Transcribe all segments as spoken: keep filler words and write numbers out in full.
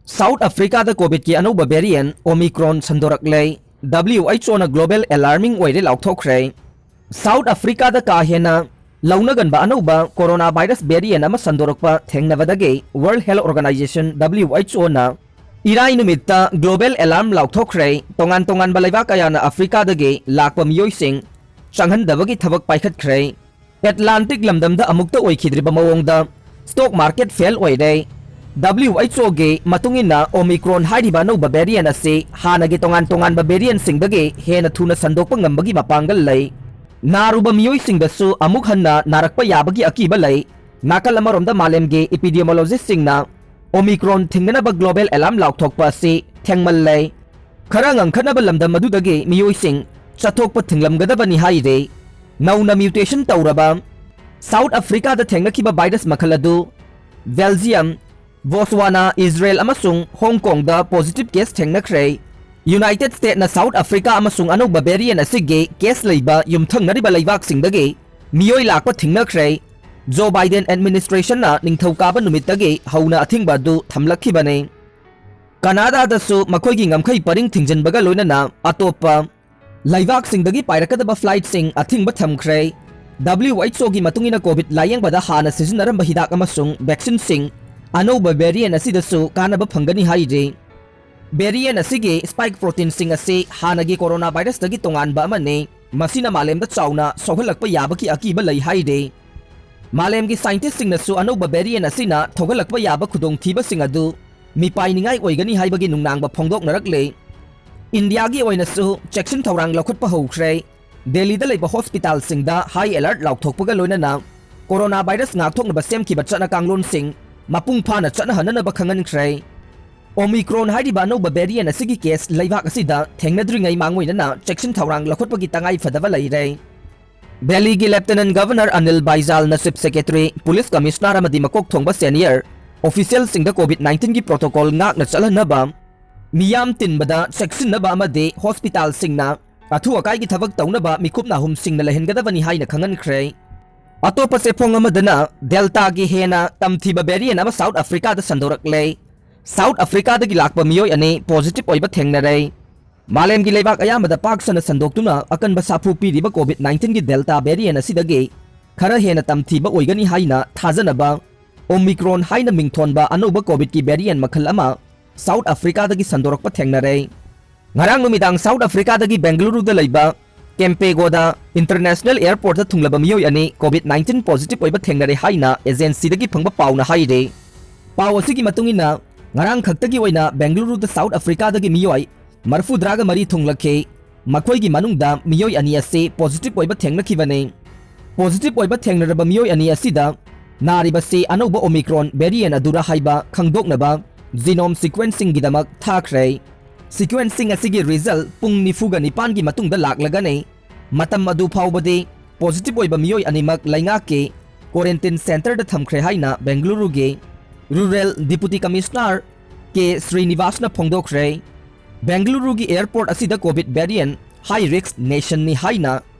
South Africa ꯗ COVID ꯀꯤ ꯑꯅꯧꯕ variant Omicron ꯁꯟꯗꯣꯔꯛꯂꯦ꯫ WHO ꯅ global alarming ꯑꯣꯏꯔꯦ ꯂꯥꯎꯊꯣꯛꯈ꯭ꯔꯦ꯫ South Africa ꯗ ꯀꯥ ꯍꯦꯟꯅ ꯂꯧꯅꯒꯟꯕ ꯑꯅꯧꯕ coronavirus variant ꯑꯃ ꯁꯟꯗꯣꯔꯛꯄ ꯊꯦꯡꯅꯕꯗꯒꯤ World Health Organization, WHO ꯅ ꯏꯔꯥꯏ ꯅꯨꯃꯤꯠꯇ global alarm ꯂꯥꯎꯊꯣꯛꯈ꯭ꯔꯦ꯫ ꯇꯣꯉꯥꯟ ꯇꯣꯉꯥꯟꯕ ꯂꯩꯕꯥꯛ ꯀꯌꯥꯅ Africa ꯗꯒꯤ ꯂꯥꯛꯄ ꯃꯤꯑꯣꯏꯁꯤꯡ ꯆꯪꯍꯟꯗꯕꯒꯤ ꯊꯕꯛ ꯄꯥꯏꯈꯠꯈ꯭ꯔꯦ꯫ Atlantic ꯂꯝꯗꯝꯗ ꯑꯃꯨꯛꯇ ꯑꯣꯏꯈꯤꯗ꯭ꯔꯤꯕ ꯃꯑꯣꯡꯗ stock market fail ꯑꯣꯏꯔꯦ꯫ WHO ꯒꯤ ꯃꯇꯨꯡ ꯏꯟꯅ, Omicron ꯍꯥꯏꯔꯤꯕ ꯑꯅꯧꯕ variant ꯑꯁꯤ ꯍꯥꯟꯅꯒꯤ ꯇꯣꯉꯥꯟ ꯇꯣꯉꯥꯟꯕ variant ꯁꯤꯡꯗꯒꯤ ꯍꯦꯟꯅ ꯊꯨꯅ ꯁꯟꯗꯣꯛꯄ ꯉꯝꯕꯒꯤ ꯃꯄꯥꯡꯒꯜ ꯂꯩ꯫ ꯅꯥꯔꯨꯕ ꯃꯤꯑꯣꯏꯁꯤꯡꯗꯁꯨ ꯑꯃꯨꯛ ꯍꯟꯅ ꯅꯥꯔꯛꯄ ꯌꯥꯕꯒꯤ ꯑꯀꯤꯕ ꯂꯩ꯫ ꯅꯥꯀꯜ ꯑꯃꯔꯣꯝꯗ, ꯃꯥꯂꯦꯝꯒꯤ epidemiologist ꯁꯤꯡꯅ Omicron ꯊꯤꯡꯅꯅꯕ global alarm ꯂꯥꯎꯊꯣꯛꯄ ꯑꯁꯤ ꯊꯦꯡꯃꯜꯂꯦ꯫ ꯈꯔ ꯉꯟꯈꯠꯅꯕ ꯂꯝꯗꯝ ꯑꯗꯨꯗꯒꯤ ꯃꯤꯑꯣꯏꯁꯤꯡ ꯆꯠꯊꯣꯛꯄ ꯊꯤꯡꯂꯝꯒꯗꯕꯅꯤ ꯍꯥꯏꯔꯦ꯫ ꯅꯧꯅ mutation ꯇꯧꯔꯕ South Africa ꯗ ꯊꯦꯡꯅꯈꯤꯕ virus ꯃꯈꯜ ꯑꯗꯨ Belgium, Botswana, Israel ꯑꯃꯁꯨꯡ Hong Kong ꯗ positive case ꯊꯦꯡꯅꯈ꯭ꯔꯦ꯫ United States ꯅ South Africa ꯑꯃꯁꯨꯡ ꯑꯅꯧꯕ variant ꯑꯁꯤꯒꯤ case ꯂꯩꯕ ꯌꯨꯝꯊꯪꯅꯔꯤꯕ ꯂꯩꯕꯥꯛꯁꯤꯡꯗꯒꯤ ꯃꯤꯑꯣꯏ ꯂꯥꯛꯄ ꯊꯤꯡꯅꯈ꯭ꯔꯦ꯫ Joe Biden administration ꯅ ꯅꯤꯡꯊꯧꯀꯥꯕ ꯅꯨꯃꯤꯠꯇꯒꯤ ꯍꯧꯅ ꯑꯊꯤꯡꯕ ꯑꯗꯨ ꯊꯝꯂꯛꯈꯤꯕꯅꯤ꯫ ꯀꯅꯥꯗꯥꯗꯁꯨ ꯃꯈꯣꯏꯒꯤ ꯉꯝꯈꯩ ꯄꯔꯤꯡ ꯊꯤꯡꯖꯤꯟꯕꯒ ꯂꯣꯏꯅꯅ ꯑꯇꯣꯞꯄ ꯂꯩꯕꯥꯛꯁꯤꯡꯗꯒꯤ ꯄꯥꯏꯔꯛꯀꯗꯕ flight ꯁꯤꯡ ꯑꯊꯤꯡꯕ ꯊꯝꯈ꯭ꯔꯦ꯫ WHO ꯒꯤ ꯃꯇꯨꯡ ꯏꯟꯅ, COVID ꯂꯥꯌꯦꯡꯕꯗ ꯍꯥꯟꯅ ꯁꯤꯖꯤꯟꯅꯔꯝꯕ ꯍꯤꯗꯥꯛ ꯑꯃꯁꯨꯡ vaccine ꯁꯤꯡ ꯑꯅꯧꯕ variant ꯑꯁꯤꯗꯁꯨ ꯀꯥꯟꯅꯕ ꯐꯪꯒꯅꯤ ꯍꯥꯏꯔꯤ꯫ Variant ꯑꯁꯤꯒꯤ spike protein ꯁꯤꯡ ꯑꯁꯤ ꯍꯥꯟꯅꯒꯤ coronavirus ꯇꯒꯤ ꯇꯣꯉꯥꯟꯕ ꯑꯃꯅꯤ꯫ ꯃꯁꯤꯅ ꯃꯥꯂꯦꯝꯗ ꯆꯥꯎꯅ ꯁꯣꯛꯍꯜꯂꯛꯄ ꯌꯥꯕꯒꯤ ꯑꯀꯤꯕ ꯂꯩ ꯍꯥꯏꯔꯤ꯫ ꯃꯥꯂꯦꯝꯒꯤ scientist ꯁꯤꯡꯅꯁꯨ ꯑꯅꯧꯕ variant ꯑꯁꯤꯅ ꯊꯣꯛꯍꯜꯂꯛꯄ ꯌꯥꯕ ꯈꯨꯗꯣꯡꯊꯤꯕꯁꯤꯡ ꯑꯗꯨ ꯃꯤꯄꯥꯏꯅꯤꯡꯉꯥꯏ ꯑꯣꯏꯒꯅꯤ ꯍꯥꯏꯕꯒꯤ ꯅꯨꯡꯅꯥꯡꯕ ꯐꯣꯡꯗꯣꯛꯅꯔꯛꯂꯦ꯫ ꯏꯟꯗꯤꯌꯥꯒꯤ ꯑꯣꯏꯅꯁꯨ ꯆꯦꯛꯁꯤꯟ ꯊꯧꯔꯥꯡ ꯂꯧꯈꯠꯄ ꯍꯧꯈ꯭ꯔꯦ꯫ ꯗꯦꯜꯂꯤꯗ ꯂꯩꯕ hospital ꯁꯤꯡꯗ high alert ꯂꯥꯎꯊꯣꯛꯄꯒ ꯂꯣꯏꯅꯅ coronavirus ꯉꯥꯛꯊꯣꯛꯅꯕ ꯁꯦꯝꯈꯤꯕ ꯆꯠꯅ ꯀꯥꯡꯂꯣꯟꯁꯤꯡ ꯃꯄꯨꯡ ꯐꯥꯅ ꯆꯠꯅꯍꯟꯅꯅꯕ ꯈꯪꯍꯟꯈ꯭ꯔꯦ꯫ Omicron ꯍꯥꯏꯔꯤꯕ ꯑꯅꯧꯕ variant ꯑꯁꯤꯒꯤ case ꯂꯩꯕꯥꯛ ꯑꯁꯤꯗ ꯊꯦꯡꯅꯗ꯭ꯔꯤꯉꯩ ꯃꯥꯡꯑꯣꯏꯅꯅ ꯆꯦꯛꯁꯤꯟ ꯊꯧꯔꯥꯡ ꯂꯧꯈꯠꯄꯒꯤ ꯇꯉꯥꯏ ꯐꯗꯕ ꯂꯩꯔꯦ꯫ ꯗꯦꯜꯂꯤꯒꯤ Lieutenant Governor Anil ꯕꯥꯏꯖꯥꯜꯅ Chief Secretary, Police Commissioner ꯑꯃꯗꯤ ꯃꯀꯣꯛ ꯊꯣꯡꯕ senior official ꯁꯤꯡꯗ COVID nineteen ꯒꯤ protocol ꯉꯥꯛꯅ ꯆꯠꯍꯟꯅꯕ, ꯃꯤꯌꯥꯝ ꯇꯤꯟꯕꯗ ꯆꯦꯛꯁꯤꯟꯅꯕ ꯑꯃꯗꯤ hospital ꯁꯤꯡꯅ ꯑꯊꯨ ꯑꯀꯥꯏꯒꯤ ꯊꯕꯛ ꯇꯧꯅꯕ ꯃꯤꯀꯨꯞ ꯅꯥꯍꯨꯝꯁꯤꯡꯅ ꯂꯩꯍꯟꯒꯗꯕꯅꯤ ꯍꯥꯏꯅ ꯈꯪꯍꯟꯈ꯭ꯔꯦ꯫ ꯑꯇꯣꯞꯄ ꯆꯦꯐꯣꯡ ꯑꯃꯗꯅ, Delta ꯒꯤ ꯍꯦꯟꯅ ꯇꯝꯊꯤꯕ variant ꯑꯃ South Africa ꯗ ꯁꯟꯗꯣꯔꯛꯂꯦ꯫ ꯁꯥꯎꯠ ꯑꯐ꯭ꯔꯤꯀꯥꯗꯒꯤ ꯂꯥꯛꯄ ꯃꯤꯑꯣꯏ ꯑꯅꯤ ꯄꯣꯖꯤꯇꯤꯚ ꯑꯣꯏꯕ ꯊꯦꯡꯅꯔꯦ꯫ ꯃꯥꯂꯦꯝꯒꯤ ꯂꯩꯕꯥꯛ ꯑꯌꯥꯝꯕꯗ ꯄꯥꯛ ꯁꯟꯅ ꯁꯟꯗꯣꯛꯇꯨꯅ ꯑꯀꯟꯕ ꯁꯥꯐꯨ ꯄꯤꯔꯤꯕ ꯀꯣꯚꯤꯗ ꯅꯥꯏꯟꯇꯤꯟꯒꯤ ꯗꯦꯜꯇꯥ ꯚꯦꯔꯤꯌꯦꯟ ꯑꯁꯤꯗꯒꯤ ꯈꯔ ꯍꯦꯟꯅ ꯇꯝꯊꯤꯕ ꯑꯣꯏꯒꯅꯤ ꯍꯥꯏꯅ ꯊꯥꯖꯅꯕ ꯑꯣꯃꯤꯀ꯭ꯔꯣꯟ ꯍꯥꯏꯅ ꯃꯤꯡꯊꯣꯟꯕ ꯑꯅꯧꯕ ꯀꯣꯚꯤꯗꯀꯤ ꯚꯦꯔꯤꯌꯦꯟ ꯃꯈꯜ ꯑꯃ ꯁꯥꯎꯠ ꯑꯐ꯭ꯔꯤꯀꯥꯗꯒꯤ ꯁꯟꯗꯣꯔꯛꯄ ꯊꯦꯡꯅꯔꯦ꯫ ꯉꯔꯥꯡ ꯅꯨꯃꯤꯗꯥꯡ ꯁꯥꯎꯠ ꯑꯐ꯭ꯔꯤꯀꯥꯗꯒꯤ ꯕꯦꯡꯒꯂꯨꯔꯨꯗ ꯂꯩꯕ ꯀꯦꯝꯄꯦꯒꯣꯗ ꯏꯟꯇꯔꯅꯦꯁꯅꯦꯜ ꯑꯦꯌꯔꯄꯣꯔꯠꯇ ꯊꯨꯡꯂꯕ ꯃꯤꯑꯣꯏ ꯑꯅꯤ ꯀꯣꯚꯤꯗ ꯅꯥꯏꯟꯇꯤꯟ ꯄꯣꯖꯤꯇꯤꯚ ꯑꯣꯏꯕ ꯊꯦꯡꯅꯔꯦ ꯍꯥꯏꯅ ꯑꯦꯖꯦꯟꯁꯤꯗꯒꯤ ꯐꯪꯕ ꯄꯥꯎꯅ ꯍꯥꯏꯔꯤ꯫ ꯄꯥꯎ ꯑꯁꯤꯒꯤ ꯃꯇꯨꯡ ꯏꯟꯅ, ꯉꯔꯥꯡ ꯈꯛꯇꯒꯤ ꯑꯣꯏꯅ ꯕꯦꯡꯒꯂꯨꯔꯨꯗ ꯁꯥꯎꯠ ꯑꯐ꯭ꯔꯤꯀꯥꯗꯒꯤ ꯃꯤꯑꯣꯏ ꯃꯔꯤꯐꯨꯇꯔꯥꯒ ꯃꯔꯤ ꯊꯨꯡꯂꯛꯈꯤ꯫ ꯃꯈꯣꯏꯒꯤ ꯃꯅꯨꯡꯗ ꯃꯤꯑꯣꯏ ꯑꯅꯤ ꯑꯁꯤ ꯄꯣꯖꯤꯇꯤꯚ ꯑꯣꯏꯕ ꯊꯦꯡꯅꯈꯤꯕꯅꯤ꯫ ꯄꯣꯖꯤꯇꯤꯚ ꯑꯣꯏꯕ ꯊꯦꯡꯅꯔꯕ ꯃꯤꯑꯣꯏ ꯑꯅꯤ ꯑꯁꯤꯗ ꯅꯥꯔꯤꯕꯁꯤ ꯑꯅꯧꯕ ꯑꯣꯃꯤꯀ꯭ꯔꯣꯟ ꯚꯦꯔꯤꯌꯦꯟ ꯑꯗꯨꯔ ꯍꯥꯏꯕ ꯈꯪꯗꯣꯛꯅꯕ ꯖꯤꯅꯣꯝ ꯁꯤꯀ꯭ꯋꯦꯟꯁꯤꯡꯒꯤꯗꯃꯛ ꯊꯥꯈ꯭ꯔꯦ꯫ ꯁꯤꯀ꯭ꯋꯦꯟꯁꯤꯡ ꯑꯁꯤꯒꯤ ꯔꯤꯖꯜ ꯄꯨꯡ ꯅꯤꯐꯨꯒ ꯅꯤꯄꯥꯟꯒꯤ ꯃꯇꯨꯡꯗ ꯂꯥꯛꯂꯒꯅꯤ꯫ ꯃꯇꯝ ꯑꯗꯨ ꯐꯥꯎꯕꯗꯤ ꯄꯣꯖꯤꯇꯤꯚ ꯑꯣꯏꯕ ꯃꯤꯑꯣꯏ ꯑꯅꯤꯃꯛ ꯂꯩꯉꯥꯛꯀꯤ ꯀ꯭ꯋꯥꯔꯦꯟꯇꯤꯟ ꯁꯦꯟꯇꯔꯗ ꯊꯝꯈ꯭ꯔꯦ ꯍꯥꯏꯅ ꯕꯦꯡꯒꯂꯨꯔꯨꯒꯤ ꯔꯨꯔꯦꯜ ꯗꯤꯄꯨꯇꯤ ꯀꯃꯤꯁꯅꯔ ꯀꯦ ꯁ꯭ꯔꯤꯅꯤꯕꯥꯁꯅ ꯐꯣꯡꯗꯣꯛꯈ꯭ꯔꯦ꯫ ꯕꯦꯡꯒꯂꯨꯔꯨꯒꯤ ꯑꯦꯌꯔꯄꯣꯔꯠ ꯑꯁꯤꯗ ꯀꯣꯚꯤꯗ ꯚꯦꯔꯤꯌꯦꯟ ꯍꯥꯏ ꯔꯤꯁꯛ ꯅꯦꯁꯟꯅꯤ ꯍꯥꯏꯅ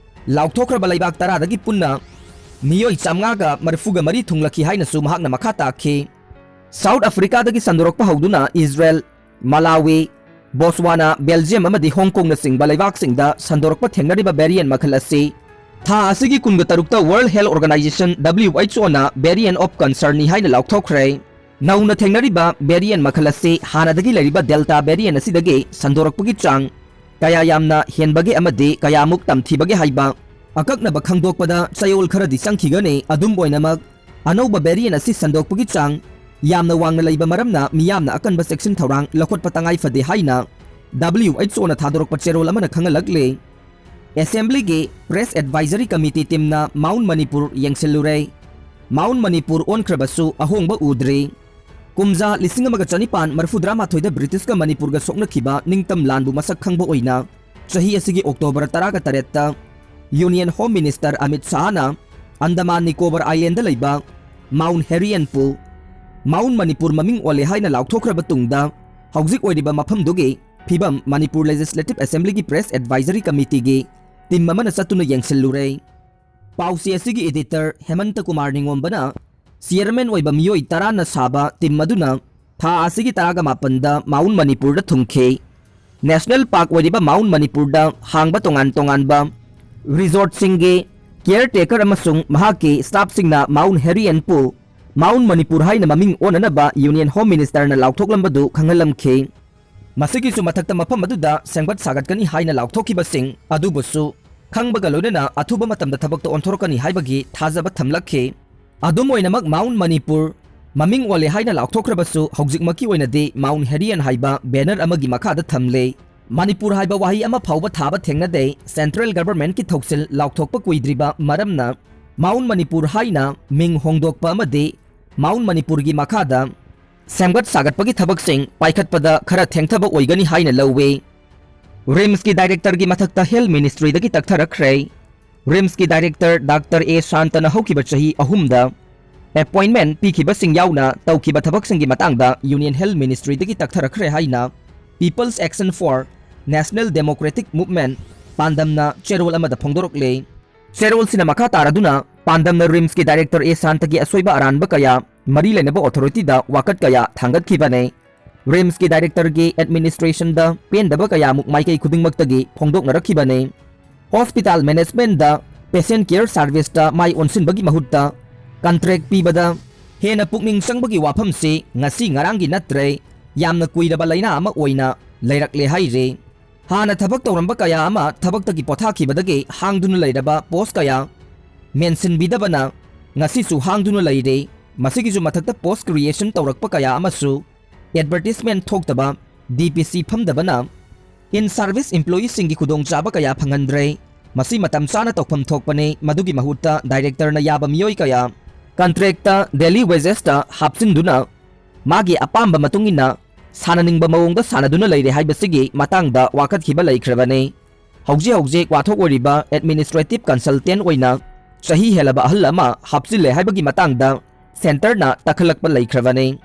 ꯂꯥꯎꯊꯣꯛꯈ꯭ꯔꯕ ꯂꯩꯕꯥꯛ ꯇꯔꯥꯗꯒꯤ ꯄꯨꯟꯅ ꯃꯤꯑꯣꯏ ꯆꯥꯝꯃꯉꯥꯒ ꯃꯔꯤꯐꯨꯒ ꯃꯔꯤ ꯊꯨꯡꯂꯛꯈꯤ ꯍꯥꯏꯅꯁꯨ ꯃꯍꯥꯛꯅ ꯃꯈꯥ ꯇꯥꯈꯤ꯫ ꯁꯥꯎꯠ ꯑꯐ꯭ꯔꯤꯀꯥꯗꯒꯤ ꯁꯟꯗꯣꯔꯛꯄ ꯍꯧꯗꯨꯅ ꯏꯖꯔꯦꯜ, ꯃꯂꯥꯋꯤ, ꯕꯣꯠꯁꯋꯥꯅꯥ, ꯕꯦꯜꯖꯤꯌꯝ ꯑꯃꯗꯤ ꯍꯣꯡꯀꯣꯡꯅꯆꯤꯡꯕ ꯂꯩꯕꯥꯛꯁꯤꯡꯗ ꯁꯟꯗꯣꯔꯛꯄ ꯊꯦꯡꯅꯔꯤꯕ ꯚꯦꯔꯤꯌꯦꯟ ꯃꯈꯜ ꯑꯁꯤ ꯊꯥ ꯑꯁꯤꯒꯤ ꯀꯨꯟꯒ ꯇꯔꯨꯛꯇ World Health Organization, W H O ꯅ variant of concern ꯅꯤ ꯍꯥꯏꯅ ꯂꯥꯎꯊꯣꯛꯈ꯭ꯔꯦ꯫ ꯅꯧꯅ ꯊꯦꯡꯅꯔꯤꯕ ꯚꯦꯔꯤꯌꯦꯟ ꯃꯈꯜ ꯑꯁꯤ ꯍꯥꯟꯅꯗꯒꯤ ꯂꯩꯔꯤꯕ ꯗꯦꯜꯇꯥ ꯚꯦꯔꯤꯌꯦꯟ ꯑꯁꯤꯗꯒꯤ ꯁꯟꯗꯣꯔꯛꯄꯒꯤ ꯆꯥꯡ ꯀꯌꯥ ꯌꯥꯝꯅ ꯍꯦꯟꯕꯒꯦ ꯑꯃꯗꯤ ꯀꯌꯥꯃꯨꯛ ꯇꯝꯊꯤꯕꯒꯦ ꯍꯥꯏꯕ ꯑꯀꯛꯅꯕ ꯈꯪꯗꯣꯛꯄꯗ ꯆꯌꯣꯜ ꯈꯔꯗꯤ ꯆꯪꯈꯤꯒꯅꯤ꯫ ꯑꯗꯨꯝ ꯑꯣꯏꯅꯃꯛ, ꯑꯅꯧꯕ ꯚꯦꯔꯤꯌꯦꯟ ꯑꯁꯤ ꯁꯟꯗꯣꯛꯄꯒꯤ ꯆꯥꯡ ꯌꯥꯝꯅ ꯋꯥꯡꯅ ꯂꯩꯕ ꯃꯔꯝꯅ ꯃꯤꯌꯥꯝꯅ ꯑꯀꯟꯕ ꯆꯦꯛꯁꯤꯟ ꯊꯧꯔꯥꯡ ꯂꯧꯈꯠꯄ ꯇꯉꯥꯏ ꯐꯗꯦ ꯍꯥꯏꯅ W H O ꯅ ꯊꯥꯗꯣꯔꯛꯄ ꯆꯦꯔꯣꯜ ꯑꯃꯅ ꯈꯪꯍꯜꯂꯛꯂꯤ꯫ ꯑꯦꯁꯦꯝꯕ꯭ꯂꯤꯒꯤ ꯄ꯭ꯔꯦꯁ ꯑꯦꯗꯚꯥꯏꯖꯔꯤ ꯀꯃꯤꯇꯤ ꯇꯤꯝꯅ ꯃꯥꯎꯟ ꯃꯅꯤꯄꯨꯔ ꯌꯦꯡꯁꯤꯜꯂꯨꯔꯦ꯫ ꯃꯥꯎꯟ ꯃꯅꯤꯄꯨꯔ ꯑꯣꯟꯈ꯭ꯔꯕꯁꯨ ꯑꯍꯣꯡꯕ ꯎꯗ꯭ꯔꯤ꯫ ꯀꯨꯝꯖꯥ ꯂꯤꯁꯤꯡ ꯑꯃꯒ ꯆꯅꯤꯄꯥꯟ ꯃꯔꯤꯐꯨꯇꯔꯥꯃꯥꯊꯣꯏꯗ ꯕ꯭ꯔꯤꯇꯤꯁꯀ ꯃꯅꯤꯄꯨꯔꯒ ꯁꯣꯛꯅꯈꯤꯕ ꯅꯤꯡꯇꯝ ꯂꯥꯟꯕꯨ ꯃꯁꯛ ꯈꯪꯕ ꯑꯣꯏꯅ ꯆꯍꯤ ꯑꯁꯤꯒꯤ ꯑꯣꯛꯇꯣꯕꯔ ꯇꯔꯥꯒ ꯇꯔꯦꯠꯇ ꯌꯨꯅꯤꯌꯟ ꯍꯣꯝ ꯃꯤꯅꯤꯁꯇꯔ ꯑꯃꯤꯠ ꯁꯥꯍꯅ ꯑꯟꯗꯃꯥꯟ ꯅꯤꯀꯣꯕꯔ ꯑꯥꯏꯂꯦꯟꯗ ꯂꯩꯕ ꯃꯥꯎꯟ ꯍꯦꯔꯤꯌꯟꯄꯨ ꯃꯥꯎꯟ ꯃꯅꯤꯄꯨꯔ ꯃꯃꯤꯡ ꯑꯣꯜꯂꯦ ꯍꯥꯏꯅ ꯂꯥꯎꯊꯣꯛꯈ꯭ꯔꯕ ꯇꯨꯡꯗ, ꯍꯧꯖꯤꯛ ꯑꯣꯏꯔꯤꯕ ꯃꯐꯝꯗꯨꯒꯤ ꯐꯤꯕꯝ ꯃꯅꯤꯄꯨꯔ ꯂꯦꯖꯤꯁꯂꯦꯇꯤꯚ ꯑꯦꯁꯦꯝꯕ꯭ꯂꯤꯒꯤ ꯄ꯭ꯔꯦꯁ ꯑꯦꯗꯚꯥꯏꯖꯔꯤ ꯀꯃꯤꯇꯤꯒꯤ ꯇꯤꯝ ꯑꯃꯅ ꯆꯠꯇꯨꯅ ꯌꯦꯡꯁꯤꯜꯂꯨꯔꯦ꯫ ꯄꯥꯎꯆꯦ ꯑꯁꯤꯒꯤ ꯏꯗꯤꯇꯔ ꯍꯦꯃꯟꯇ ꯀꯨꯃꯥꯔ ꯅꯤꯉꯣꯝꯕꯅ ꯆꯤꯌꯔꯃꯦꯟ ꯑꯣꯏꯕ ꯃꯤꯑꯣꯏ ꯇꯔꯥꯅ ꯁꯥꯕ ꯇꯤꯝ ꯑꯗꯨꯅ ꯊꯥ ꯑꯁꯤꯒꯤ ꯇꯔꯥꯒ ꯃꯥꯄꯟꯗ ꯃꯥꯎꯟ ꯃꯅꯤꯄꯨꯔꯗ ꯊꯨꯡꯈꯤ꯫ ꯅꯦꯁꯅꯦꯜ ꯄꯥꯔꯛ ꯑꯣꯏꯔꯤꯕ ꯃꯥꯎꯟ ꯃꯅꯤꯄꯨꯔꯗ ꯍꯥꯡꯕ ꯇꯣꯉꯥꯟ ꯇꯣꯉꯥꯟꯕ ꯔꯤꯖꯣꯔꯠꯁꯤꯡꯒꯤ ꯀꯤꯌꯔ ꯇꯦꯀꯔ ꯑꯃꯁꯨꯡ ꯃꯍꯥꯛꯀꯤ ꯁ꯭ꯇꯥꯐꯁꯤꯡꯅ ꯃꯥꯎꯟ ꯍꯦꯔꯤꯌꯟꯄꯨ ꯃꯥꯎꯟ ꯃꯅꯤꯄꯨꯔ ꯍꯥꯏꯅ ꯃꯃꯤꯡ ꯑꯣꯟꯅꯅꯕ ꯌꯨꯅꯤꯌꯟ ꯍꯣꯝ ꯃꯤꯅꯤꯁꯇꯔꯅ ꯂꯥꯎꯊꯣꯛꯂꯝꯕꯗꯨ ꯈꯪꯍꯜꯂꯝꯈꯤ꯫ ꯃꯁꯤꯒꯤꯁꯨ ꯃꯊꯛꯇ ꯃꯐꯝ ꯑꯗꯨꯗ ꯁꯦꯝꯒꯠ ꯁꯥꯒꯠꯀꯅꯤ ꯍꯥꯏꯅ ꯂꯥꯎꯊꯣꯛꯈꯤꯕꯁꯤꯡ ꯑꯗꯨꯕꯨꯁꯨ ꯈꯪꯕꯒ ꯂꯣꯏꯅꯅ ꯑꯊꯨꯕ ꯃꯇꯝꯗ ꯊꯕꯛꯇ ꯑꯣꯟꯊꯣꯔꯛꯀꯅꯤ ꯍꯥꯏꯕꯒꯤ ꯊꯥꯖꯕ ꯊꯝꯂꯛꯈꯤ꯫ ꯑꯗꯨꯝ ꯑꯣꯏꯅꯃꯛ, ꯃꯥꯎꯟ ꯃꯅꯤꯄꯨꯔ ꯃꯃꯤꯡ ꯑꯣꯜꯂꯦ ꯍꯥꯏꯅ ꯂꯥꯎꯊꯣꯛꯈ꯭ꯔꯕꯁꯨ, ꯍꯧꯖꯤꯛꯃꯛꯀꯤ ꯑꯣꯏꯅꯗꯤ ꯃꯥꯎꯟ ꯍꯦꯔꯤꯌꯟ ꯍꯥꯏꯕ ꯕꯦꯅꯔ ꯑꯃꯒꯤ ꯃꯈꯥꯗ ꯊꯝꯂꯦ꯫ ꯃꯅꯤꯄꯨꯔ ꯍꯥꯏꯕ ꯋꯥꯍꯩ ꯑꯃ ꯐꯥꯎꯕ ꯊꯥꯕ ꯊꯦꯡꯅꯗꯦ꯫ ꯁꯦꯟꯇ꯭ꯔꯦꯜ ꯒꯚꯔꯟꯃꯦꯟꯠꯀꯤ ꯊꯧꯁꯤꯜ ꯂꯥꯎꯊꯣꯛꯄ ꯀꯨꯏꯗ꯭ꯔꯤꯕ ꯃꯔꯝꯅ ꯃꯥꯎꯟ ꯃꯅꯤꯄꯨꯔ ꯍꯥꯏꯅ ꯃꯤꯡ ꯍꯣꯡꯗꯣꯛꯄ ꯑꯃꯗꯤ ꯃꯥꯎꯟ ꯃꯅꯤꯄꯨꯔꯒꯤ ꯃꯈꯥꯗ ꯁꯦꯝꯒꯠ ꯁꯥꯒꯠꯄꯒꯤ ꯊꯕꯛꯁꯤꯡ ꯄꯥꯏꯈꯠꯄꯗ ꯈꯔ ꯊꯦꯡꯊꯕ ꯑꯣꯏꯒꯅꯤ ꯍꯥꯏꯅ ꯂꯧꯏ꯫ ꯔꯤꯝꯁꯀꯤ ꯗꯥꯏꯔꯦꯛꯇꯔꯒꯤ ꯃꯊꯛꯇ ꯍꯦꯜꯊ ꯃꯤꯅꯤꯁꯇ꯭ꯔꯤꯗꯒꯤ ꯇꯛꯊꯔꯛꯈ꯭ꯔꯦ꯫ ꯔꯤꯝꯁꯀꯤ ꯗꯥꯏꯔꯦꯛꯇꯔ ꯗꯥꯛꯇꯔ ꯑꯦ ꯁꯥꯟꯇꯅ ꯍꯧꯈꯤꯕ ꯆꯍꯤ ꯑꯍꯨꯝꯗ ꯑꯦꯄꯣꯏꯟꯠꯃꯦꯟꯠ ꯄꯤꯈꯤꯕꯁꯤꯡ ꯌꯥꯎꯅ ꯇꯧꯈꯤꯕ ꯊꯕꯛꯁꯤꯡꯒꯤ ꯃꯇꯥꯡꯗ ꯌꯨꯅꯤꯌꯟ ꯍꯦꯜꯊ ꯃꯤꯅꯤꯁꯇ꯭ꯔꯤꯗꯒꯤ ꯇꯛꯊꯔꯛꯈ꯭ꯔꯦ ꯍꯥꯏꯅ People's Action for National Democratic Movement ꯄꯥꯟꯗꯝꯅ ꯆꯦꯔꯣꯜ ꯑꯃꯗ ꯐꯣꯡꯗꯣꯔꯛꯂꯦ꯫ ꯆꯦꯔꯣꯜꯁꯤꯅ ꯃꯈꯥ ꯇꯥꯔꯗꯨꯅ ꯄꯥꯟꯗꯝꯅ ꯔꯤꯝꯁꯀꯤ ꯗꯥꯏꯔꯦꯛꯇꯔ ꯑꯦ ꯁꯥꯟꯇꯒꯤ ꯑꯁꯣꯏꯕ ꯑꯔꯥꯟꯕ ꯀꯌꯥ ꯃꯔꯤ ꯂꯩꯅꯕ ꯑꯣꯊꯣꯔꯤꯇꯤꯗ ꯋꯥꯀꯠ ꯀꯌꯥ ꯊꯥꯡꯒꯠꯈꯤꯕꯅꯤ꯫ ꯔꯤꯝꯁꯀꯤ ꯗꯥꯏꯔꯦꯛꯇꯔꯒꯤ ꯑꯦꯗꯃꯤꯅꯤꯁꯇ꯭ꯔꯦꯁꯟꯗ ꯄꯦꯟꯗꯕ ꯀꯌꯥꯃꯨꯛ ꯃꯥꯏꯀꯩ ꯈꯨꯗꯤꯡꯃꯛꯇꯒꯤ ꯐꯣꯡꯗꯣꯛꯅꯔꯛꯈꯤꯕꯅꯤ꯫ ꯍꯣꯁꯄꯤꯇꯥꯜ ꯃꯦꯅꯦꯖꯃꯦꯟꯠꯗ ꯄꯦꯁꯦꯟꯠ ꯀꯤꯌꯔ ꯁꯥꯔꯚꯤꯁꯇ ꯃꯥꯏ ꯑꯣꯟꯁꯤꯟꯕꯒꯤ ꯃꯍꯨꯠꯇ ꯀꯟꯇ꯭ꯔꯦꯛ ꯄꯤꯕꯗ ꯍꯦꯟꯅ ꯄꯨꯛꯅꯤꯡ ꯆꯪꯕꯒꯤ ꯋꯥꯐꯝꯁꯤ ꯉꯁꯤ ꯉꯔꯥꯡꯒꯤ ꯅꯠꯇ꯭ꯔꯦ, ꯌꯥꯝꯅ ꯀꯨꯏꯔꯕ ꯂꯥꯏꯅꯥ ꯑꯃ ꯑꯣꯏꯅ ꯂꯩꯔꯛꯂꯦ ꯍꯥꯏꯔꯤ꯫ ꯍꯥꯟꯅ ꯊꯕꯛ ꯇꯧꯔꯝꯕ ꯀꯌꯥ ꯑꯃ ꯊꯕꯛꯇꯒꯤ ꯄꯣꯊꯥꯈꯤꯕꯗꯒꯤ ꯍꯥꯡꯗꯨꯅ ꯂꯩꯔꯕ ꯄꯣꯁꯠ ꯀꯌꯥ ꯃꯦꯟꯁꯤꯟꯕꯤꯗꯕꯅ ꯉꯁꯤꯁꯨ ꯍꯥꯡꯗꯨꯅ ꯂꯩꯔꯦ꯫ ꯃꯁꯤꯒꯤꯁꯨ ꯃꯊꯛꯇ ꯄꯣꯁꯠ ꯀ꯭ꯔꯤꯌꯦꯁꯟ ꯇꯧꯔꯛꯄ ꯀꯌꯥ ꯑꯃꯁꯨ ꯑꯦꯗꯚꯔꯇꯤꯁꯃꯦꯟꯠ ꯊꯣꯛꯇꯕ, ꯗꯤ ꯄꯤ ꯁꯤ ꯐꯝꯗꯕꯅ in service employeeꯁꯤꯡꯒꯤ ꯈꯨꯗꯣꯡꯆꯥꯕ ꯀꯌꯥ ꯐꯪꯍꯟꯗ꯭ꯔꯦ꯫ ꯃꯁꯤ ꯃꯇꯝ ꯆꯥꯅ ꯇꯧꯐꯝ ꯊꯣꯛꯄꯅꯤ꯫ ꯃꯗꯨꯒꯤ ꯃꯍꯨꯠꯇ ꯗꯥꯏꯔꯦꯛꯇꯔꯅ ꯌꯥꯕ ꯃꯤꯑꯣꯏ ꯀꯌꯥ ꯀꯟꯇ꯭ꯔꯦꯛꯇ ꯗꯦꯂꯤ ꯋꯦꯖꯦꯁꯇ ꯍꯥꯞꯆꯤꯟꯗꯨꯅ ꯃꯥꯒꯤ ꯑꯄꯥꯝꯕ ꯃꯇꯨꯡ ꯏꯟꯅ ꯁꯥꯟꯅꯅꯤꯡꯕ ꯃꯑꯣꯡꯗ ꯁꯥꯟꯅꯗꯨꯅ ꯂꯩꯔꯦ ꯍꯥꯏꯕꯁꯤꯒꯤ ꯃꯇꯥꯡꯗ ꯋꯥꯀꯠꯈꯤꯕ ꯂꯩꯈ꯭ꯔꯕꯅꯤ꯫ ꯍꯧꯖꯤꯛ ꯍꯧꯖꯤꯛ ꯋꯥꯊꯣꯛ ꯑꯣꯏꯔꯤꯕ ꯑꯦꯗꯃꯤꯅꯤꯁꯇ꯭ꯔꯦꯇꯤꯚ ꯀꯟꯁꯜꯇꯦꯟꯠ ꯑꯣꯏꯅ ꯆꯍꯤ ꯍꯦꯜꯂꯕ ꯑꯍꯜ ꯑꯃ ꯍꯥꯞꯆꯤꯜꯂꯦ ꯍꯥꯏꯕꯒꯤ ꯃꯇꯥꯡꯗ ꯁꯦꯟꯇꯔꯅ ꯇꯛꯈꯠꯂꯛꯄ ꯂꯩꯈ꯭ꯔꯕꯅꯤ꯫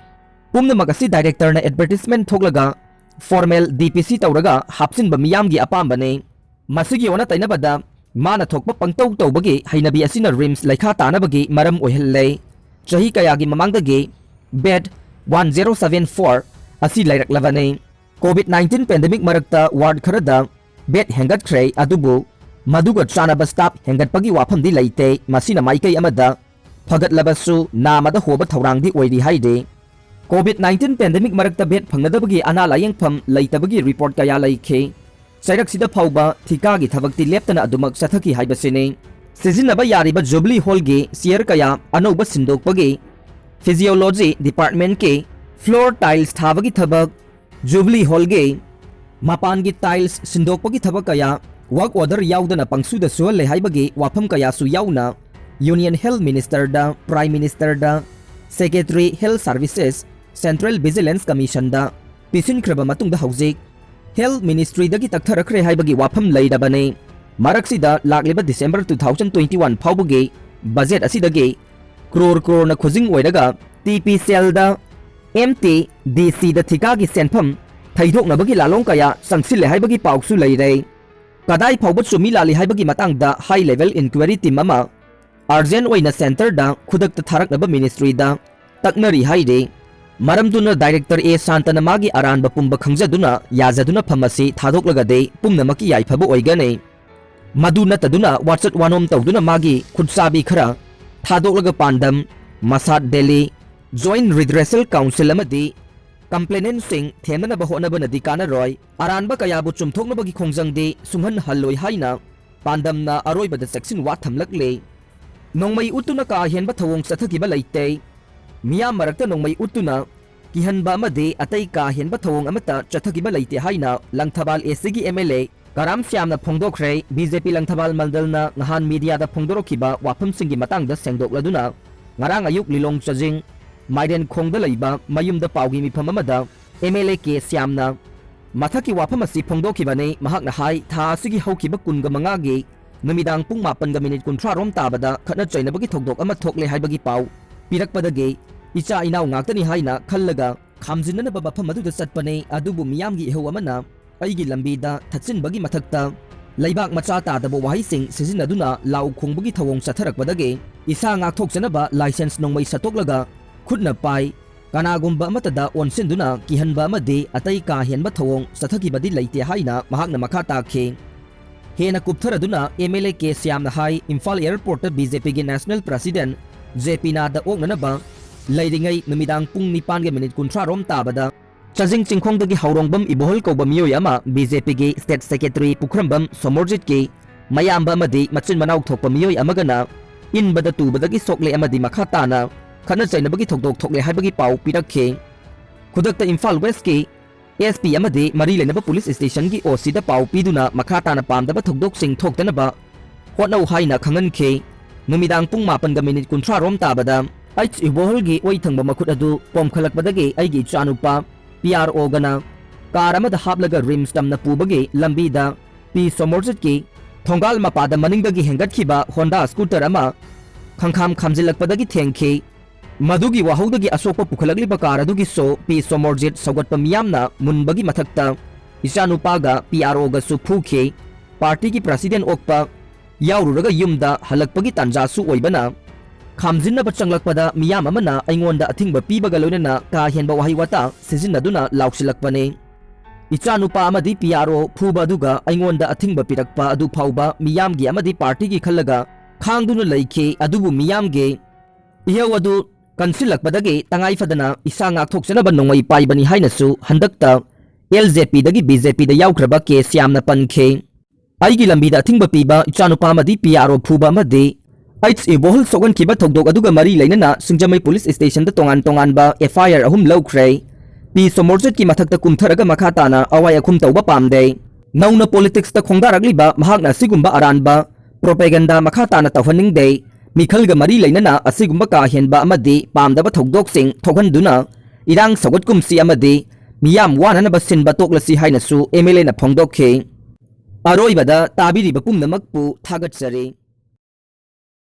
ꯄꯨꯝꯅꯃꯛ ꯑꯁꯤ ꯗꯥꯏꯔꯦꯛꯇꯔꯅ ꯑꯦꯗꯚꯔꯇꯤꯁꯃꯦꯟꯠ ꯊꯣꯛꯂꯒ ꯐꯣꯔꯃꯦꯜ ꯗꯤ ꯄꯤ ꯁꯤ ꯇꯧꯔꯒ ꯍꯥꯞꯆꯤꯟꯕ ꯃꯤꯌꯥꯝꯒꯤ ꯑꯄꯥꯝꯕꯅꯤ꯫ ꯃꯁꯤꯒꯤ ꯑꯣꯟꯅ ꯇꯩꯅꯕꯗ ꯃꯥꯅ ꯊꯣꯛꯄ ꯄꯪꯇꯧ ꯇꯧꯕꯒꯤ ꯍꯩꯅꯕꯤ ꯑꯁꯤꯅ ꯔꯤꯝꯁ ꯂꯩꯈꯥ ꯇꯥꯅꯕꯒꯤ ꯃꯔꯝ ꯑꯣꯏꯍꯜꯂꯦ꯫ ꯆꯍꯤ ꯀꯌꯥꯒꯤ ꯃꯃꯥꯡꯗꯒꯤ bed one zero seven four ꯑꯁꯤ ꯂꯩꯔꯛꯂꯕꯅꯤ꯫ COVID nineteen pandemic ꯃꯔꯛꯇ ward ꯈꯔꯗ bed ꯍꯦꯟꯒꯠꯈ꯭ꯔꯦ, ꯑꯗꯨꯕꯨ ꯃꯗꯨꯒ ꯆꯥꯟꯅꯕ staff ꯍꯦꯟꯒꯠꯄꯒꯤ ꯋꯥꯐꯝꯗꯤ ꯂꯩꯇꯦ꯫ ꯃꯁꯤꯅ ꯃꯥꯏꯀꯩ ꯑꯃꯗ ꯐꯒꯠꯂꯕꯁꯨ ꯅꯥꯃꯗ ꯍꯣꯕ ꯊꯧꯔꯥꯡꯗꯤ ꯑꯣꯏꯔꯤ ꯍꯥꯏꯔꯤ꯫ COVID nineteen pandemic ꯃꯔꯛꯇ bed ꯐꯪꯅꯗꯕꯒꯤ ꯑꯅꯥ ꯂꯥꯌꯦꯡꯐꯝ ꯂꯩꯇꯕꯒꯤ report ꯀꯌꯥ ꯂꯩꯈꯤ꯫ ꯆꯩꯔꯛꯁꯤꯗ ꯐꯥꯎꯕ ꯊꯤꯀꯥꯒꯤ ꯊꯕꯛꯇꯤ ꯂꯦꯞꯇꯅ ꯑꯗꯨꯃꯛ ꯆꯠꯊꯈꯤ ꯍꯥꯏꯕꯁꯤꯅꯤ꯫ ꯁꯤꯖꯤꯟꯅꯕ ꯌꯥꯔꯤꯕ Jubilee Hallꯒꯤ chair ꯀꯌꯥ ꯑꯅꯧꯕ ꯁꯤꯟꯗꯣꯛꯄꯒꯤ, Physiology departmentꯀꯤ floor tiles ꯊꯥꯕꯒꯤ ꯊꯕꯛ, Jubilee Hallꯒꯤ ꯃꯄꯥꯟꯒꯤ tiles ꯁꯤꯟꯗꯣꯛꯄꯒꯤ ꯊꯕꯛ ꯀꯌꯥ work order ꯌꯥꯎꯗꯅ ꯄꯪꯁꯨꯗ ꯁꯨꯍꯜꯂꯦ ꯍꯥꯏꯕꯒꯤ ꯋꯥꯐꯝ ꯀꯌꯥꯁꯨ ꯌꯥꯎꯅ Union Health Ministerꯗ, Prime Ministerꯗ, Secretary Health Services, Central Vigilance Commissionꯗ ꯄꯤꯁꯤꯟꯈ꯭ꯔꯕ ꯃꯇꯨꯡꯗ ꯍꯧꯖꯤꯛ Health Ministryꯗꯒꯤ ꯇꯛꯊꯔꯛꯈ꯭ꯔꯦ ꯍꯥꯏꯕꯒꯤ ꯋꯥꯐꯝ ꯂꯩꯔꯕꯅꯤ꯫ ꯃꯔꯛꯁꯤꯗ ꯂꯥꯛꯂꯤꯕ December two thousand twenty-one ꯐꯥꯎꯕꯒꯤ budget ꯑꯁꯤꯗꯒꯤ ꯀ꯭ꯔꯣꯔ ꯀ꯭ꯔꯣꯔꯅ ꯈꯨꯖꯤꯡ ꯑꯣꯏꯔꯒ TPCLꯗ, MTDCꯗ ꯊꯤꯀꯥꯒꯤ ꯁꯦꯟꯐꯝ ꯊꯩꯗꯣꯛꯅꯕꯒꯤ ꯂꯥꯂꯣꯡ ꯀꯌꯥ ꯆꯪꯁꯤꯜꯂꯦ ꯍꯥꯏꯕꯒꯤ ꯄꯥꯎꯁꯨ ꯂꯩꯔꯦ꯫ ꯀꯗꯥꯏ ꯐꯥꯎꯕ ꯆꯨꯝꯃꯤ ꯂꯥꯜꯂꯤ ꯍꯥꯏꯕꯒꯤ ꯃꯇꯥꯡꯗ high level inquiry team ꯑꯃ urgent ꯑꯣꯏꯅ centreꯗ ꯈꯨꯗꯛꯇ ꯊꯥꯔꯛꯅꯕ ministryꯗ ꯇꯛꯅꯔꯤ ꯍꯥꯏꯔꯤ꯫ ꯃꯔꯝꯗꯨꯅ director A ꯁꯥꯟꯇꯅ ꯃꯥꯒꯤ ꯑꯔꯥꯟꯕ ꯄꯨꯝꯕ ꯈꯪꯖꯗꯨꯅ ꯌꯥꯖꯗꯨꯅ ꯐꯝ ꯑꯁꯤ ꯊꯥꯗꯣꯛꯂꯒꯗꯤ ꯄꯨꯝꯅꯃꯛꯀꯤ ꯌꯥꯏꯐꯕ ꯑꯣꯏꯒꯅꯤ꯫ ꯃꯗꯨ ꯅꯠꯇꯗꯨꯅ ꯋꯥꯆꯠ ꯋꯥꯅꯣꯝ ꯇꯧꯗꯨꯅ ꯃꯥꯒꯤ ꯈꯨꯠꯁꯥꯕꯤ ꯈꯔ ꯊꯥꯗꯣꯛꯂꯒ ꯄꯥꯟꯗꯝ ꯃꯁꯥꯠ ꯗꯦꯜꯂꯤ Joint Redressal Council ꯑꯃꯗꯤ complainantꯁꯤꯡ ꯊꯦꯝꯅꯅꯕ ꯍꯣꯠꯅꯕꯅꯗꯤ ꯀꯥꯟꯅꯔꯣꯏ꯫ ꯑꯔꯥꯟꯕ ꯀꯌꯥꯕꯨ ꯆꯨꯝꯊꯣꯛꯅꯕꯒꯤ ꯈꯣꯡꯖꯪꯗꯤ ꯁꯨꯡꯍꯟꯍꯜꯂꯣꯏ ꯍꯥꯏꯅ ꯄꯥꯟꯗꯝꯅ ꯑꯔꯣꯏꯕꯗ ꯆꯦꯛꯁꯤꯟ ꯋꯥ ꯊꯝꯂꯛꯂꯦ꯫ ꯅꯣꯡꯃꯩ ꯎꯠꯇꯨꯅ ꯀꯥ ꯍꯦꯟꯕ ꯊꯧꯑꯣꯡ ꯆꯠꯊꯈꯤꯕ ꯂꯩꯇꯦ꯫ ꯃꯤꯌꯥꯝ ꯃꯔꯛꯇ ꯅꯣꯡꯃꯩ ꯎꯠꯇꯨꯅ ꯀꯤꯍꯟꯕ ꯑꯃꯗꯤ ꯑꯇꯩ ꯀꯥ ꯍꯦꯟꯕ ꯊꯧꯑꯣꯡ ꯑꯃꯠꯇ ꯆꯠꯊꯈꯤꯕ ꯂꯩꯇꯦ ꯍꯥꯏꯅ ꯂꯪꯊꯕꯥꯜ ACꯒꯤ MLA ꯀꯔꯥꯝ ꯁ꯭ꯌꯥꯝꯅ ꯐꯣꯡꯗꯣꯛꯈ꯭ꯔꯦ꯫ BJP ꯂꯪꯊꯕꯥꯜ ꯃꯟꯗꯜꯅ ꯉꯍꯥꯟ mediaꯗ ꯐꯣꯡꯗꯣꯔꯛꯈꯤꯕ ꯋꯥꯐꯝꯁꯤꯡꯒꯤ ꯃꯇꯥꯡꯗ ꯁꯦꯡꯗꯣꯛꯂꯗꯨꯅ ꯉꯔꯥꯡ ꯑꯌꯨꯛ ꯂꯤꯂꯣꯡ ꯆꯥꯖꯤꯡ ꯃꯥꯏꯔꯦꯟꯈꯣꯡꯗ ꯂꯩꯕ ꯃꯌꯨꯝꯗ ꯄꯥꯎꯒꯤ ꯃꯤꯐꯝ ꯑꯃꯗ MLA ꯀꯦ ꯁ꯭ꯌꯥꯝꯅ ꯃꯊꯛꯀꯤ ꯋꯥꯐꯝ ꯑꯁꯤ ꯐꯣꯡꯗꯣꯛꯈꯤꯕꯅꯤ꯫ ꯃꯍꯥꯛꯅ ꯍꯥꯏ, ꯊꯥ ꯑꯁꯤꯒꯤ ꯍꯧꯈꯤꯕ ꯀꯨꯟꯒ ꯃꯉꯥꯒꯤ ꯅꯨꯃꯤꯗꯥꯡ ꯄꯨꯡ ꯃꯥꯄꯟꯒ minute ꯀꯨꯟꯊ꯭ꯔꯥ ꯔꯣꯝ ꯇꯥꯕꯗ ꯈꯠꯅ ꯆꯩꯅꯕꯒꯤ ꯊꯧꯗꯣꯛ ꯑꯃ ꯊꯣꯛꯂꯦ ꯍꯥꯏꯕꯒꯤ ꯄꯥꯎ ꯄꯤꯔꯛꯄꯗꯒꯤ ꯏꯆꯥ ꯏꯅꯥꯎ ꯉꯥꯛꯇꯅꯤ ꯍꯥꯏꯅ ꯈꯜꯂꯒ ꯈꯥꯝꯖꯤꯟꯅꯅꯕ ꯃꯐꯝ ꯑꯗꯨꯗ ꯆꯠꯄꯅꯤ꯫ ꯑꯗꯨꯕꯨ ꯃꯤꯌꯥꯝꯒꯤ ꯏꯍꯧ ꯑꯃꯅ ꯑꯩꯒꯤ ꯂꯝꯕꯤꯗ ꯊꯠꯆꯤꯟꯕꯒꯤ ꯃꯊꯛꯇ ꯂꯩꯕꯥꯛ ꯃꯆꯥ ꯇꯥꯗꯕ ꯋꯥꯍꯩꯁꯤꯡ ꯁꯤꯖꯤꯟꯅꯗꯨꯅ ꯂꯥꯎ ꯈꯣꯡꯕꯒꯤ ꯊꯧꯑꯣꯡ ꯆꯠꯊꯔꯛꯄꯗꯒꯤ ꯏꯁꯥ ꯉꯥꯛꯊꯣꯛꯆꯅꯕ license ꯅꯣꯡꯃꯩ ꯁꯠꯇꯣꯛꯂꯒ ꯈꯨꯠꯅ ꯄꯥꯏ꯫ ꯀꯅꯥꯒꯨꯝꯕ ꯑꯃꯠꯇꯗ ꯑꯣꯟꯁꯤꯟꯗꯨꯅ ꯀꯤꯍꯟꯕ ꯑꯃꯗꯤ ꯑꯇꯩ ꯀꯥ ꯍꯦꯟꯕ ꯊꯧꯑꯣꯡ ꯆꯠꯊꯈꯤꯕꯗꯤ ꯂꯩꯇꯦ ꯍꯥꯏꯅ ꯃꯍꯥꯛꯅ ꯃꯈꯥ ꯇꯥꯈꯤ꯫ ꯍꯦꯟꯅ ꯀꯨꯞꯊꯔꯗꯨꯅ ꯑꯦꯝ ꯑꯦꯜ ꯑꯦ ꯀꯦ ꯁ꯭ꯌꯥꯝꯅ ꯍꯥꯏ, ꯏꯝꯐꯥꯜ ꯑꯦꯌꯔꯄꯣꯔꯠꯇ ꯕꯤ ꯖꯦ ꯄꯤꯒꯤ ꯅꯦꯁꯅꯦꯜ ꯄ꯭ꯔꯁꯤꯗꯦꯟꯠ ꯖꯦ ꯄꯤ ꯅꯥꯗ ꯑꯣꯛꯅꯅꯕ ꯂꯩꯔꯤꯉꯩ ꯅꯨꯃꯤꯗꯥꯡ ꯄꯨꯡ ꯅꯤꯄꯥꯟꯒ ꯃꯤꯅꯤꯠ ꯀꯨꯟꯊ꯭ꯔꯥ ꯔꯣꯝ ꯇꯥꯕꯗ ꯆꯥꯖꯤꯡ ꯆꯤꯡꯈꯣꯡꯗꯒꯤ ꯍꯧꯔꯣꯡꯕꯝ ꯏꯕꯣꯍꯜ ꯀꯧꯕ ꯃꯤꯑꯣꯏ ꯑꯃ ꯕꯤ ꯖꯦ ꯄꯤꯒꯤ ꯁ꯭ꯇꯦꯠ ꯁꯦꯀ꯭ꯔꯦꯇꯔꯤ ꯄꯨꯈ꯭ꯔꯝꯕꯝ ꯁꯣꯃꯣꯔꯖꯤꯠꯀꯤ ꯃꯌꯥꯝꯕ ꯑꯃꯗꯤ ꯃꯆꯤꯟ ꯃꯅꯥꯎ ꯊꯣꯛꯄ ꯃꯤꯑꯣꯏ ꯑꯃꯒꯅ ꯏꯟꯕꯗ ꯇꯨꯕꯗꯒꯤ ꯁꯣꯛꯂꯦ ꯑꯃꯗꯤ ꯃꯈꯥ ꯇꯥꯅ ꯈꯠꯅ ꯆꯩꯅꯕꯒꯤ ꯊꯧꯗꯣꯛ ꯊꯣꯛꯂꯦ ꯍꯥꯏꯕꯒꯤ ꯄꯥꯎ ꯄꯤꯔꯛꯈꯤ꯫ ꯈꯨꯗꯛꯇ ꯏꯝꯐꯥꯜ ꯋꯦꯁ꯭ꯠꯀꯤ ꯑꯦꯁ ꯄꯤ ꯑꯃꯗꯤ ꯃꯔꯤ ꯂꯩꯅꯕ ꯄꯨꯂꯤꯁ ꯁ꯭ꯇꯦꯁꯟꯒꯤ ꯑꯣ ꯁꯤꯗ ꯄꯥꯎ ꯄꯤꯗꯨꯅ ꯃꯈꯥ ꯇꯥꯅ ꯄꯥꯝꯗꯕ ꯊꯧꯗꯣꯛꯁꯤꯡ ꯊꯣꯛꯇꯅꯕ ꯍꯣꯠꯅꯧ ꯍꯥꯏꯅ ꯈꯪꯍꯟꯈꯤ꯫ ꯅꯨꯃꯤꯗꯥꯡ ꯄꯨꯡ ꯃꯥꯄꯟꯒ ꯃꯤꯅꯤꯠ ꯀꯨꯟꯊ꯭ꯔꯥ ꯔꯣꯝ ꯇꯥꯕꯗ ꯑꯩꯆ ꯏꯕꯣꯍꯜꯒꯤ ꯑꯣꯏ ꯊꯪꯕ ꯃꯈꯨꯠ ꯑꯗꯨ ꯄꯣꯝꯈꯠꯂꯛꯄꯗꯒꯤ ꯑꯩꯒꯤ ꯏꯆꯥꯅꯨꯄꯥ ꯄꯤ ꯑꯥꯔ ꯑꯣꯒꯅ ꯀꯥꯔ ꯑꯃꯗ ꯍꯥꯞꯂꯒ ꯔꯤꯝꯁ ꯇꯝꯅ ꯄꯨꯕꯒꯤ ꯂꯝꯕꯤꯗ ꯄꯤ ꯁꯣꯃꯣꯔꯖꯤꯠꯀꯤ ꯊꯣꯡꯒꯥꯜ ꯃꯄꯥꯗ ꯃꯅꯤꯡꯗꯒꯤ ꯍꯦꯟꯒꯠꯈꯤꯕ ꯍꯣꯟꯗꯥ ꯁ꯭ꯀꯨꯇꯔ ꯑꯃ ꯈꯪꯈꯥꯝ ꯈꯥꯝꯖꯤꯜꯂꯛꯄꯗꯒꯤ ꯊꯦꯡꯈꯤ꯫ ꯃꯗꯨꯒꯤ ꯋꯥꯍꯧꯗꯒꯤ ꯑꯁꯣꯛꯄ ꯄꯨꯈꯠꯂꯛꯂꯤꯕ ꯀꯥꯔ ꯑꯗꯨꯒꯤ ꯁꯣ ꯄꯤ ꯁꯣꯃꯣꯔꯖꯤꯠ ꯁꯧꯒꯠꯄ ꯃꯤꯌꯥꯝꯅ ꯃꯨꯟꯕꯒꯤ ꯃꯊꯛꯇ ꯏꯆꯥꯅꯨꯄꯥꯒ ꯄꯤ ꯑꯥꯔ ꯑꯣꯒꯁꯨ ꯐꯨꯈꯤ꯫ ꯄꯥꯔꯇꯤꯒꯤ ꯄ꯭ꯔꯁꯤꯗꯦꯟꯠ ꯑꯣꯛꯄ ꯌꯥꯎꯔꯨꯔꯒ ꯌꯨꯝꯗ ꯍꯜꯂꯛꯄꯒꯤ ꯇꯥꯟꯖꯥꯁꯨ ꯑꯣꯏꯕꯅ, ꯈꯥꯝꯖꯤꯟꯅꯕ ꯆꯪꯂꯛꯄꯗ ꯃꯤꯌꯥꯝ ꯑꯃꯅ ꯑꯩꯉꯣꯟꯗ ꯑꯊꯤꯡꯕ ꯄꯤꯕꯒ ꯂꯣꯏꯅꯅ ꯀꯥ ꯍꯦꯟꯕ ꯋꯥꯍꯩ ꯋꯥꯇꯥ ꯁꯤꯖꯤꯟꯅꯗꯨꯅ ꯂꯥꯎꯁꯤꯜꯂꯛꯄꯅꯤ꯫ ꯏꯆꯥꯅꯨꯄꯥ ꯑꯃꯗꯤ ꯄꯤ ꯑꯥꯔ ꯑꯣ ꯐꯨꯕ ꯑꯗꯨꯒ ꯑꯩꯉꯣꯟꯗ ꯑꯊꯤꯡꯕ ꯄꯤꯔꯛꯄ ꯑꯗꯨ ꯐꯥꯎꯕ ꯃꯤꯌꯥꯝꯒꯤ ꯑꯃꯗꯤ ꯄꯥꯔꯇꯤꯒꯤ ꯈꯜꯂꯒ ꯈꯥꯡꯗꯨꯅ ꯂꯩꯈꯤ꯫ ꯑꯗꯨꯕꯨ ꯃꯤꯌꯥꯝꯒꯤ ꯏꯍꯧ ꯑꯗꯨ ꯀꯟꯁꯤꯜꯂꯛꯄꯗꯒꯤ ꯇꯉꯥꯏ ꯐꯗꯅ ꯏꯁꯥ ꯉꯥꯛꯊꯣꯛꯆꯅꯕ ꯅꯣꯡꯃꯩ ꯄꯥꯏꯕꯅꯤ ꯍꯥꯏꯅꯁꯨ ꯍꯟꯗꯛꯇ ꯑꯦꯜ ꯖꯦ ꯄꯤꯗꯒꯤ ꯕꯤ ꯖꯦ ꯄꯤꯗ ꯌꯥꯎꯈ꯭ꯔꯕ ꯀꯦ ꯁ꯭ꯌꯥꯝꯅ ꯄꯟꯈꯤ꯫ ꯑꯩꯒꯤ ꯂꯝꯕꯤꯗ ꯑꯊꯤꯡꯕ ꯄꯤꯕ ꯏꯆꯥꯅꯨꯄꯥ ꯑꯃꯗꯤ ꯄꯤ ꯑꯥꯔ ꯑꯣ ꯐꯨꯕ ꯑꯃꯗꯤ ꯑꯩꯆ ꯏꯕꯣꯍꯜ ꯁꯣꯛꯍꯟꯈꯤꯕ ꯊꯧꯗꯣꯛ ꯑꯗꯨꯒ ꯃꯔꯤ ꯂꯩꯅꯅ ꯁꯤꯡꯖꯃꯩ ꯄꯨꯂꯤꯁ ꯁ꯭ꯇꯦꯁꯟꯗ ꯇꯣꯉꯥꯟ ꯇꯣꯉꯥꯟꯕ ꯑꯦꯐ ꯑꯥꯏ ꯑꯥꯔ ꯑꯍꯨꯝ ꯂꯧꯈ꯭ꯔꯦ꯫ ꯄꯤ ꯁꯣꯃꯣꯔꯖꯤꯠꯀꯤ ꯃꯊꯛꯇ ꯀꯨꯝꯊꯔꯒ ꯃꯈꯥ ꯇꯥꯅ ꯑꯋꯥꯏ ꯑꯈꯨꯝ ꯇꯧꯕ ꯄꯥꯝꯗꯦ꯫ ꯅꯧꯅ ꯄꯣꯂꯤꯇꯤꯛꯁꯇ ꯈꯣꯡꯗꯥꯔꯛꯂꯤꯕ ꯃꯍꯥꯛꯅ ꯑꯁꯤꯒꯨꯝꯕ ꯑꯔꯥꯟꯕ ꯄ꯭ꯔꯣꯄꯦꯒꯟꯗꯥ ꯃꯈꯥ ꯇꯥꯅ ꯇꯧꯍꯟꯅꯤꯡꯗꯦ꯫ ꯃꯤꯈꯜꯒ ꯃꯔꯤ ꯂꯩꯅꯅ ꯑꯁꯤꯒꯨꯝꯕ ꯀꯥ ꯍꯦꯟꯕ ꯑꯃꯗꯤ ꯄꯥꯝꯗꯕ ꯊꯧꯗꯣꯛꯁꯤꯡ ꯊꯣꯛꯍꯟꯗꯨꯅ ꯏꯔꯥꯡ ꯁꯧꯒꯠꯀꯨꯝꯁꯤ ꯑꯃꯗꯤ ꯃꯤꯌꯥꯝ ꯋꯥꯅꯅꯕ ꯁꯤꯟꯕ ꯇꯣꯛꯂꯁꯤ ꯍꯥꯏꯅꯁꯨ ꯑꯦꯝ ꯑꯦꯜ ꯑꯦꯅ ꯐꯣꯡꯗꯣꯛꯈꯤ꯫ ꯑꯔꯣꯏꯕꯗ ꯇꯥꯕꯤꯔꯤꯕ ꯄꯨꯝꯅꯃꯛꯄꯨ ꯊꯥꯒꯠꯆꯔꯤ꯫